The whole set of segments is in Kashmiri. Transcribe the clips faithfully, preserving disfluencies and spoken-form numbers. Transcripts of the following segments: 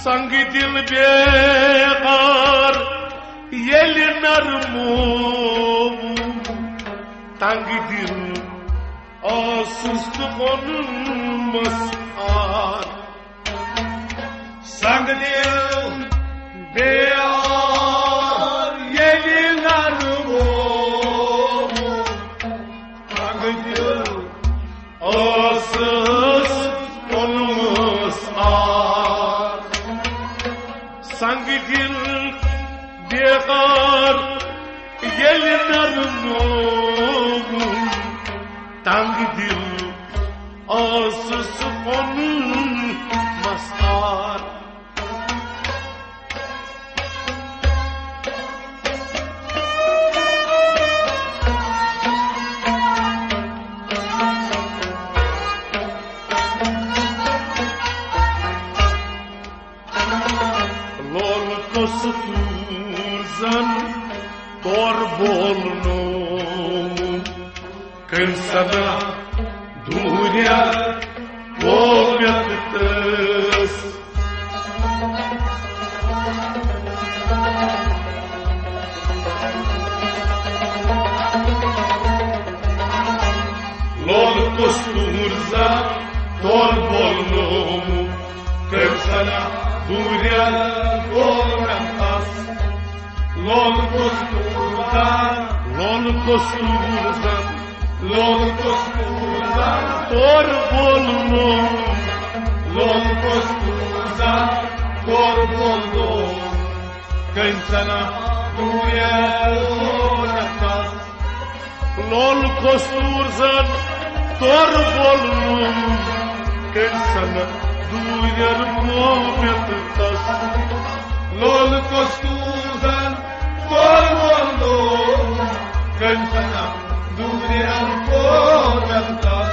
سنگ دل بیقار ییٚلہِ نرمووُم، تنگ دل اوسُس تہٕ اوٚنمس آر۔ سنگ دل بیقار ییٚلہِ نرمووُم، تنگ دل اوسُس اوٚنمس آر۔ سنگ دل بیقار ییٚلہِ نرمووُم، تنگ دل اوسُس اوٚنمس آر۔ لول کستور زن تور بولنو، کٔمۍ سنا دوٗریا گوٚو مےٚ تہٕ تٔس۔ لول کستور زن تور بولنو، کٔمۍ سنا دوٗریا گوٚو مےٚ تس۔ لول کستور زن، لول کستور زن، لول کستور زن تور بولنو، لول کستور زن تور بولنو، کٔمۍ سنا دوٗریا گوٚو مےٚ تس۔ لول کستور زن تور بولنو، کٔمۍ سنا دوٗریا گوٚو مےٚ تس۔ لول کستور زن تور بولنو، کٔمۍ سنا دوٗریا گوٚو مےٚ تس۔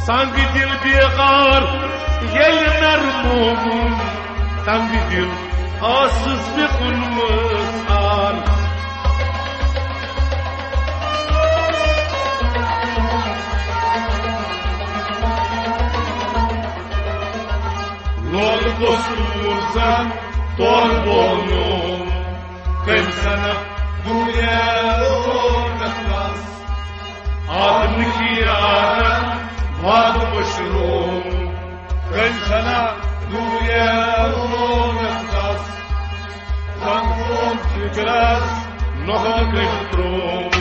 سنگ دل بیقار ییٚلہِ نرمووُم، تنگ دل ٲسٕس مےٚ کُنمٕژ آر۔ لول کستور زن تور بولنو، کٔمۍ سنا دوٗریا گوٚو مےٚ تس۔ آدم کی آدم واد مشروم، کٔمۍ سنا دوٗریا گوٚو مےٚ تس۔ زنگون فکرس نۄخن کٔمۍ تروم۔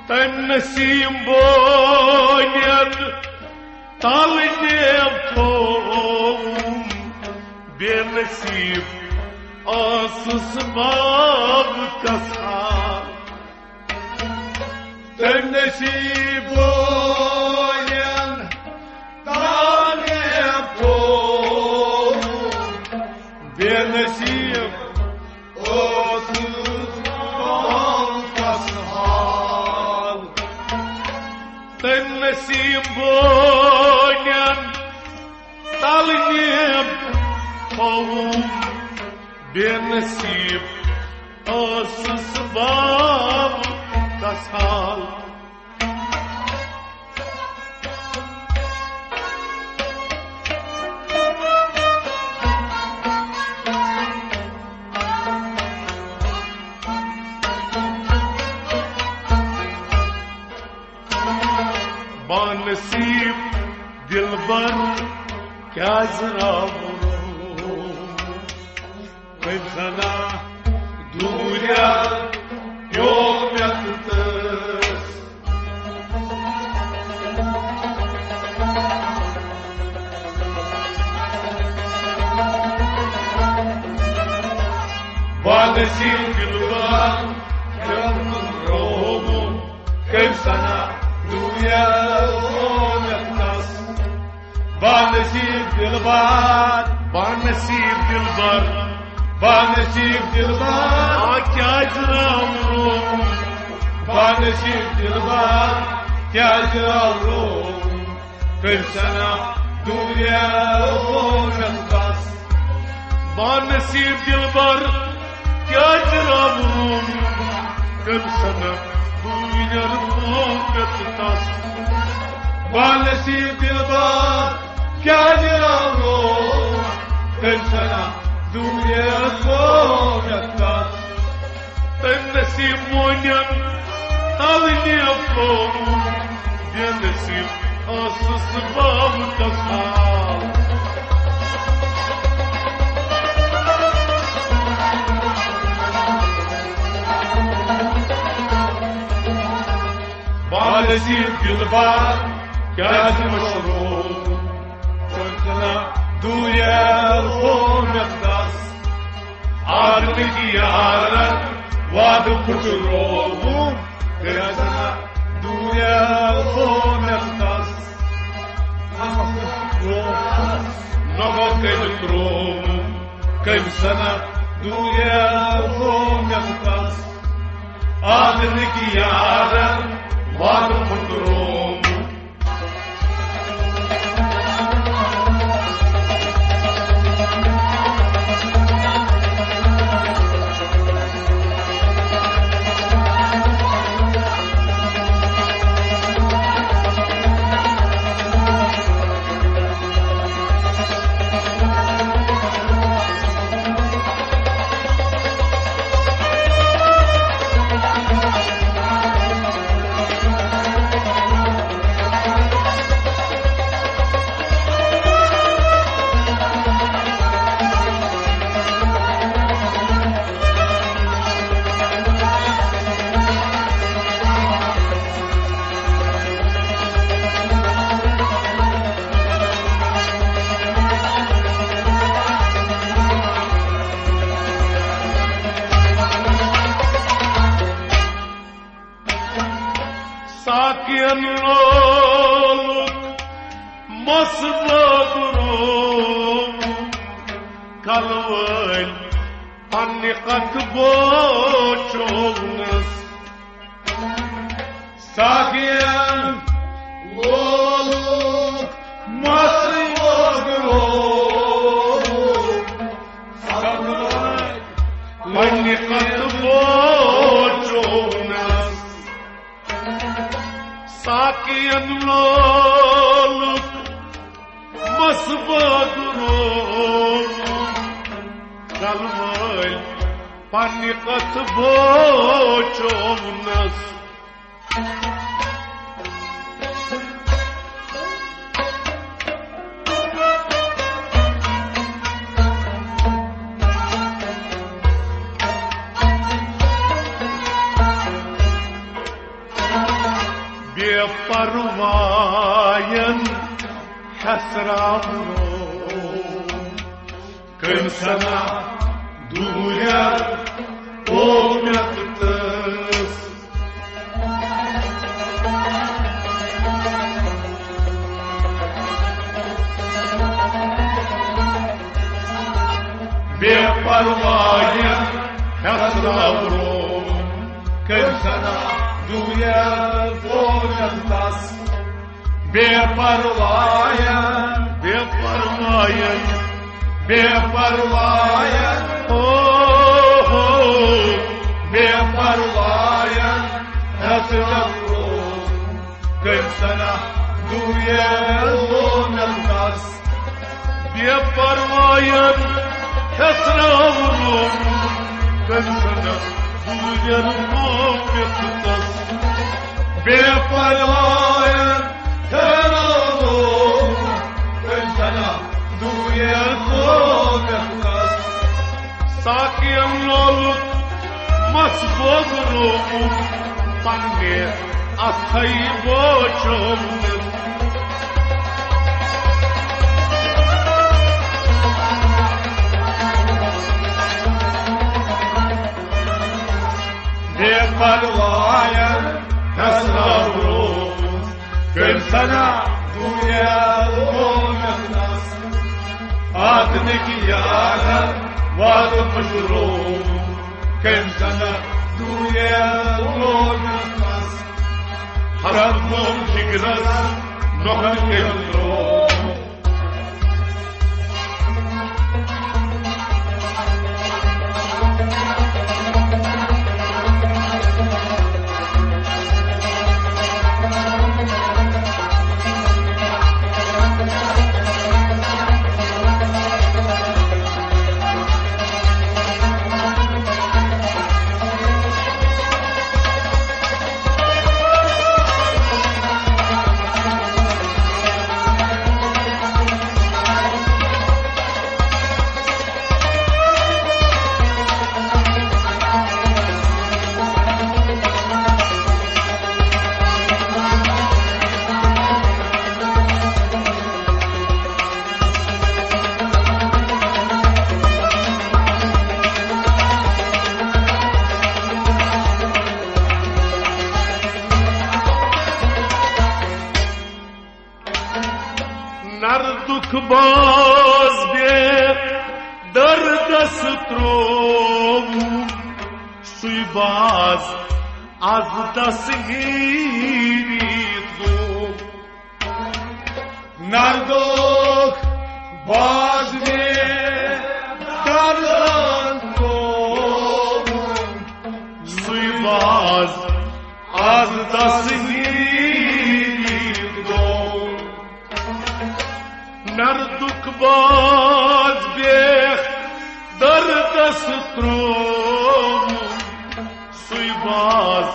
تٔمۍ نسیٖم بٲنِیَن تَل نیب تھووُم، بے نصیٖب ٲسٕس باب گژھان۔ تٔمۍ نسیٖب بٲنِیَن تَل نیب تھووُم، بے نصیٖب اوسُس بہٕ کس حال۔ تٔمۍ نسیٖب بٲنِیَن تَل نیب تھووُم، بے نصیٖب اوسُس باب کس حال۔ نصیب دلبر کیازِ راوُن؟ کٔمۍ سنا دوٗریا پیوٚو مےٚ تہٕ تٔس۔ بانصیب دلبر کیازِ راوُن؟ کٔمۍ سنا دوٗریا پیوٚو مےٚ تہٕ تٔس۔ بانصیب دلبر، بانصیب دلبر، بانصیب دلبر، آ کیازِ راوُن؟ بانصیب دلبر کیازِ راوُن؟ کٔمۍ سنا دوٗریا پیوٚو مےٚ تہٕ تٔس۔ بانصیب دلبر کیازِ راوُن؟ کٔمۍ سنا دوٗریا پیوٚو مےٚ تہٕ تٔس۔ بانصیب دلبر کیازِ راوُن؟ کٔمۍ سنا دوٗریا پیوٚو مےٚ تہٕ تٔس۔ تٔمۍ نصیب مونٮ۪ن تل نیفو، بے نصیب ٲسٕس بہٕ کسان۔ بانصیب دلبر کیازِ مشروب؟ کٔمۍ سنا دوٗریا پیوٚو مےٚ تہٕ تٔس۔ آدمٕکۍ یارن وعدٕ پھُٹرووُم، کٔمۍ سنا دوٗریا پیوٚو مےٚ تہٕ تٔس۔ نۄقُل کٔمۍ ترٛووُم، کٔمۍ سنا دوٗریا پیوٚو مےٚ تہٕ تٔس۔ آدمٕکۍ یارن وعدٕ پھُٹرووُم۔ ساقین لولُک مس بٲگروو، کلہٕ وٲلۍ پننہِ کتھٕ بوچوونس۔ ساقین لولُک مس بٲگروو، پننہِ کتھٕ بوچوونس۔ ساقین لولُک مس بٲگروو، کلہٕ وٲلۍ پننہِ کتھٕ بوچوونس۔ بے پرواین کھسراونو، کٔمۍ سنا دوٗریا پیوٚو مےٚ تہٕ تٔس۔ بے پرواین کھسراونو، کٔمۍ سنا دوٗریا پیوٚو مےٚ تہٕ تٔس۔ بے پرواین، بے پرواین، بے پرواین، او ہو، بے پرواین، ہیژراونو، کٔمۍ سنا دوٗریا پیوٚو مےٚ تہٕ تٔس۔ بے پرواین کھسراونو، کٔمۍ سنا دوٗریا پیوٚو مےٚ تہٕ تٔس۔ بے پرواین ساقین لولُک مَس بوگرومُت، پننہِ اَتھے بوچومُت۔ بے پرواین فیصلہ رومُت، کٔمۍ سنا دُنیا لومُت۔ آدمٕکۍ یارن وعدٕ مٔشرو، کٔمۍ زنہٕ دوٗرے لوگ نفس۔ حرم جگرس نۄقہٕ کٔمۍ ترٛوو۔ نردُک باز بے دردس تروو، سُے باز از دس گیری گوٚو۔ نردُک باز بے دردس تروو، سُے باز از دس گیری گوٚو۔ نردُک باز بے دردس تروو، سُے باز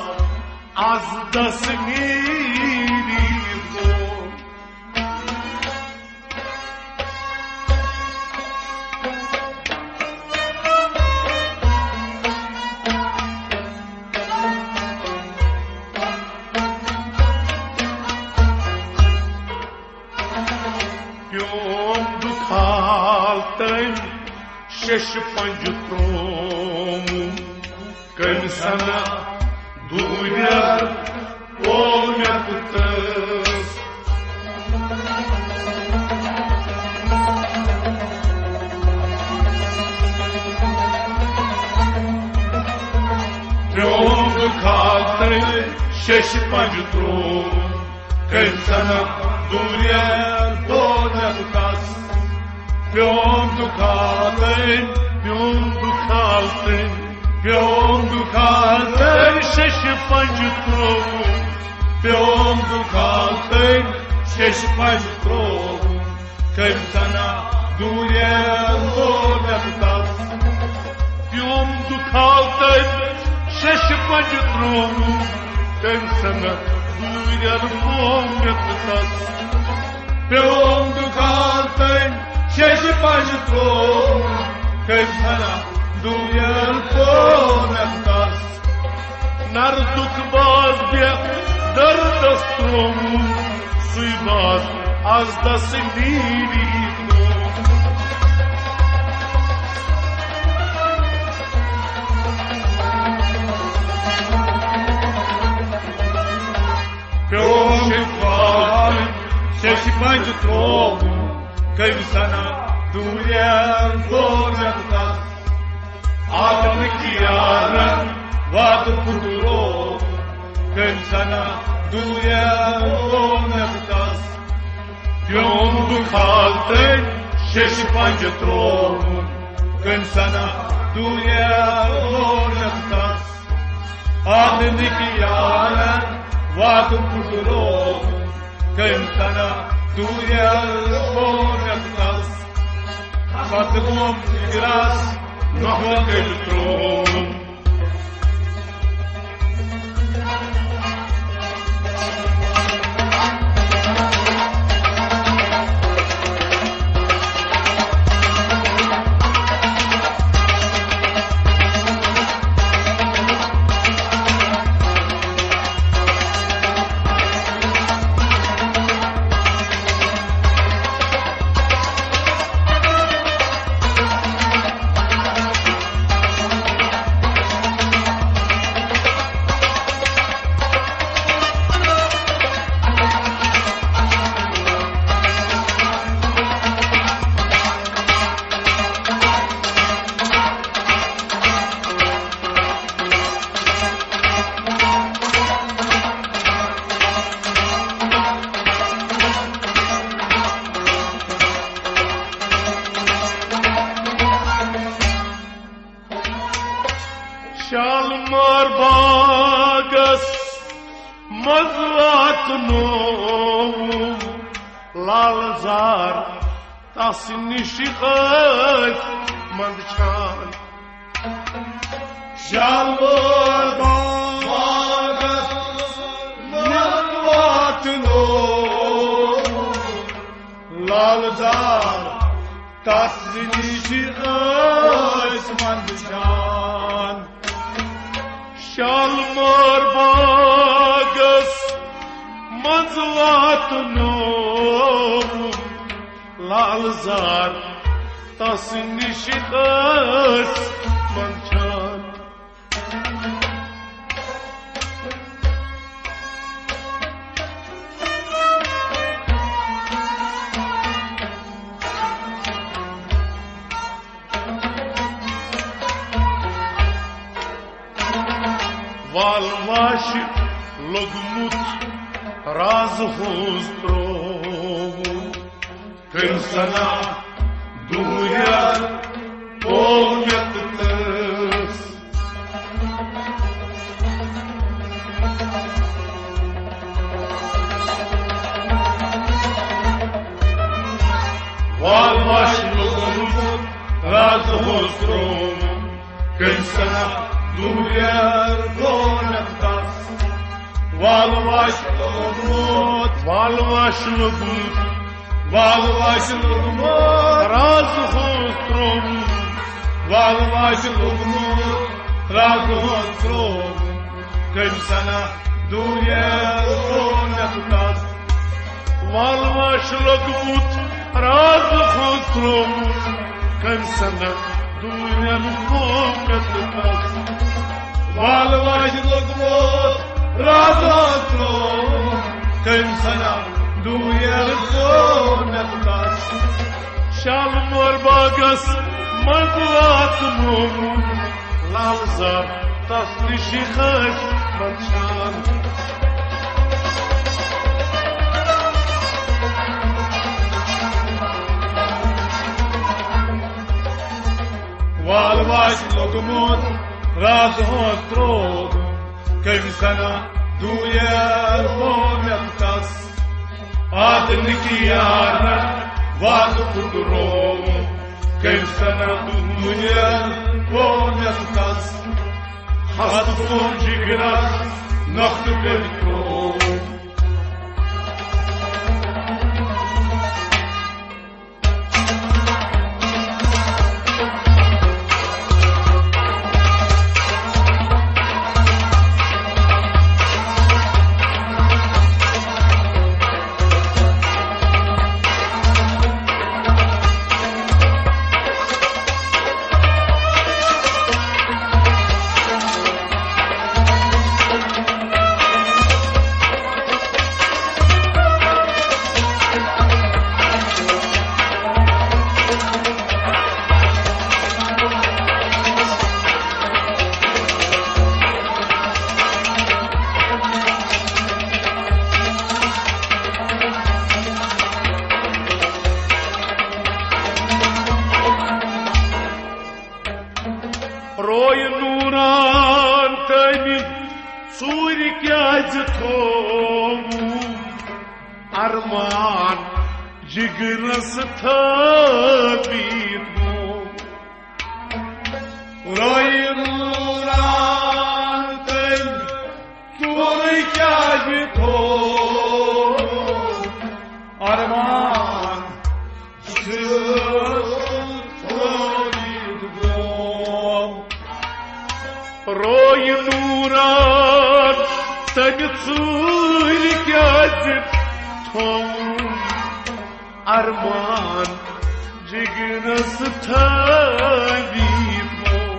از دس گیری گوٚو۔ پیوم دُکھال تٔمۍ ششہِ پنجہِ ترووُم، کٔمۍ سنا دوٗرٮ۪ر پوٚو مےٚ تہٕ تٔس۔ پیوم دُکھال تٔمۍ ششہِ پنجہِ ترووُم، کٔمۍ سنا دوٗرٮ۪ر پوٚو مےٚ تہٕ تٔس۔ پیوم دُکھال تٔمۍ، پیوم دُکھال تٔمۍ، پیوم دُکھال تٔمۍ ششہِ پنجہِ ترووُم۔ پیوم دُکھال تٔمۍ ششہِ پنجہِ ترووُم، کٔمۍ سنا دوٗرٮ۪ر پوٚو مےٚ تہٕ تٔس۔ پیوم دُکھال تٔمۍ ششہِ پنجہِ ترووُم، کٔمۍ سنا دوٗرٮ۪ر پوٚو مےٚ تہٕ تٔس۔ پیوم دُکھال تٔمۍ ششہِ پنجہِ ترووُم، کٔمۍ سنا دوٗرٮ۪ر پوٚو مےٚ تہٕ تٔس۔ نردُک باز بے دردس ترووُم، سُے باز از دس گیری گوٚو۔ پیوم دُکھال ششہِ پنجہِ ترووُم، کٔمۍ سنا دوٗرٮ۪ر پوٚو مےٚ تہٕ تٔس۔ آدمٕکۍ یارن وعدٕ پھُٹروو، کٔمۍ سنا دوٗرٮ۪ر پوٚو مےٚ تہٕ تٔس۔ پیوم دُکھال تٔمۍ ششہِ پنجہِ ترووُم، کٔمۍ سنا دوٗرٮ۪ر پوٚو مےٚ تہٕ تٔس۔ آدمٕکۍ یارن وعدٕ پھُٹروو، کٔمۍ سنا دوٗرٮ۪ر پوٚو مےٚ تہٕ تٔس۔ پتہٕ گوٚم جگرس نۄقہٕ کٔمۍ ترٛووُم۔ شالمور باغس منٛز واتنووُم لال زار تس نِش ٲسۍ منٛدچھان۔ شالمور باغس منٛز واتنووُم لال زار تس نِش ٲسۍ منٛدچھان۔ شالمور باغس منٛز واتنووُم لال زار تس نِش ٲسۍ منٛدچھان۔ وال واش لوٚگمُت راز ہُنٛد ترٛووُم۔ کٔمۍ سنا دوٗرٮ۪ر قومیت تہٕ وال واش لوٚگمُت راز ہُنٛد ترٛووُم۔ کٔمۍ سنا دوٗرٮ۪ر قومیت تس وال واش لوٚگمُت، وال واش لوٚگمُت، وال واش لوٚگمُت، راز ہُنٛد ترٛووُم۔ وال واش لوٚگمُت، راز ہُنٛد ترٛووُم۔ کٔمۍ سنا دوٗرٮ۪ر قومیت تس وال واش لوٚگمُت، راز ہُنٛد ترٛووُم۔ کٔمۍ سنا دوٗرٮ۪ر قومیت تس وال واش لوٚگمُت، راز ہُنٛد ترٛووُم۔ کٔمۍ سنا دوٗرٮ۪ر قومیت تس شالمور باغس منٛز واتنووُم لال زار تس نِش ٲسۍ منٛدچھان۔ وال واش لوٚگمُت، راز ہُنٛد ترٛووُم۔ کٔمۍ سنا دوٗرٮ۪ر قومیت تس آدنٕکۍ یارن وعدٕ پھُٹرووُم۔ کٔمۍ سنا دوٗرٮ۪ر قومیت تس ہستہٕ سُنٛد جگرس نۄقطہٕ کٔرِتھ ترٛووُم۔ روے نوران تٔمۍ ژوٗرِ کیٛازِ تھووُم ارمان جگرس تھٲوِتھ گوٚو؟ روے نوران تٔمۍ ژوٗرِ کیٛازِ تھووُم ارمان روے نوران تٔمۍ ژوٗرِ کیٛازِ تھووُم ارمان جگرس تھٲوِتھ گوٚو؟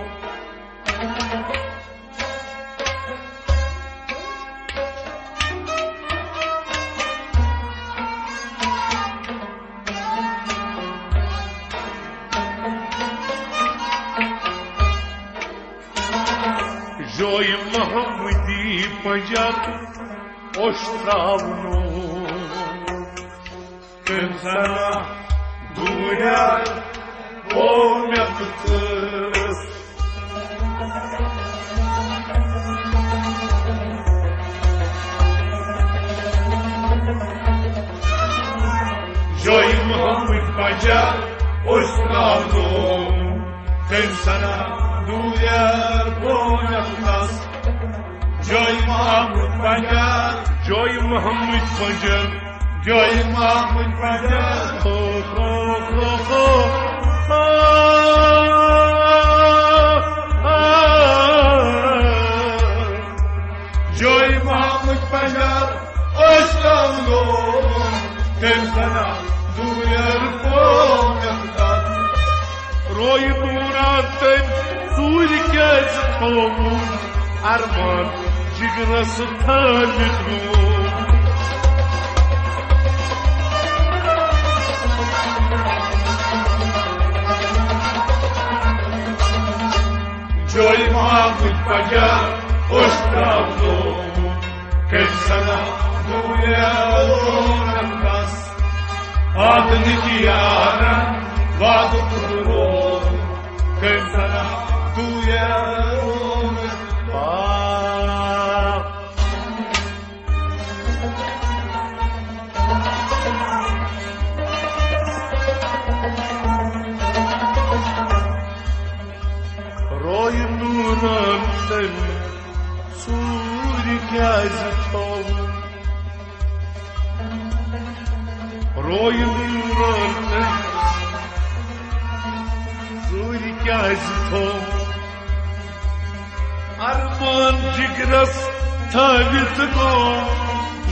جوے محمدی پنجاب اوش تراونو۔ کٔمۍ سنا دوٗرٮ۪ر قومیت تس۔ جاے محمد پنجر اوس تراونو، تٔمۍ سنا دوٗریر بونیتھ نس۔ جاے محمد پنجر، جاے محمد پنجر، جاے محمد پنجر۔ جاے محمد پنجر اوس تراونو، تٔمۍ سنا دوٗریر بونیتھ نس۔ روے نورن تٔمۍ ژوٗرِ کیازِ تھووُن، ارمان جگرس تھٲوِتھ روو۔ جاے محمد پنجر اوس تراونو، تٔمۍ سنا دوٗریر بونیتھ نس۔ آدنٕکۍ یارن وعدٕ کوٚرمُت، کٔمۍ سنا دوٗریر۔ آ۔ روے نورن تٔمۍ ژوٗرِ کیازِ تھووُن؟ روے نورن تٔمۍ ژوٗرِ کیازِ تھووُن؟ ارمان جگرس تھٲوِتھ گوٚو،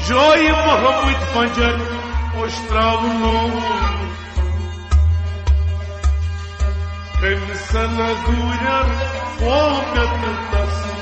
جاے محمد پنجر اوس تراونو۔ کٔمۍ سنا دوٗریر بونیتھ نس۔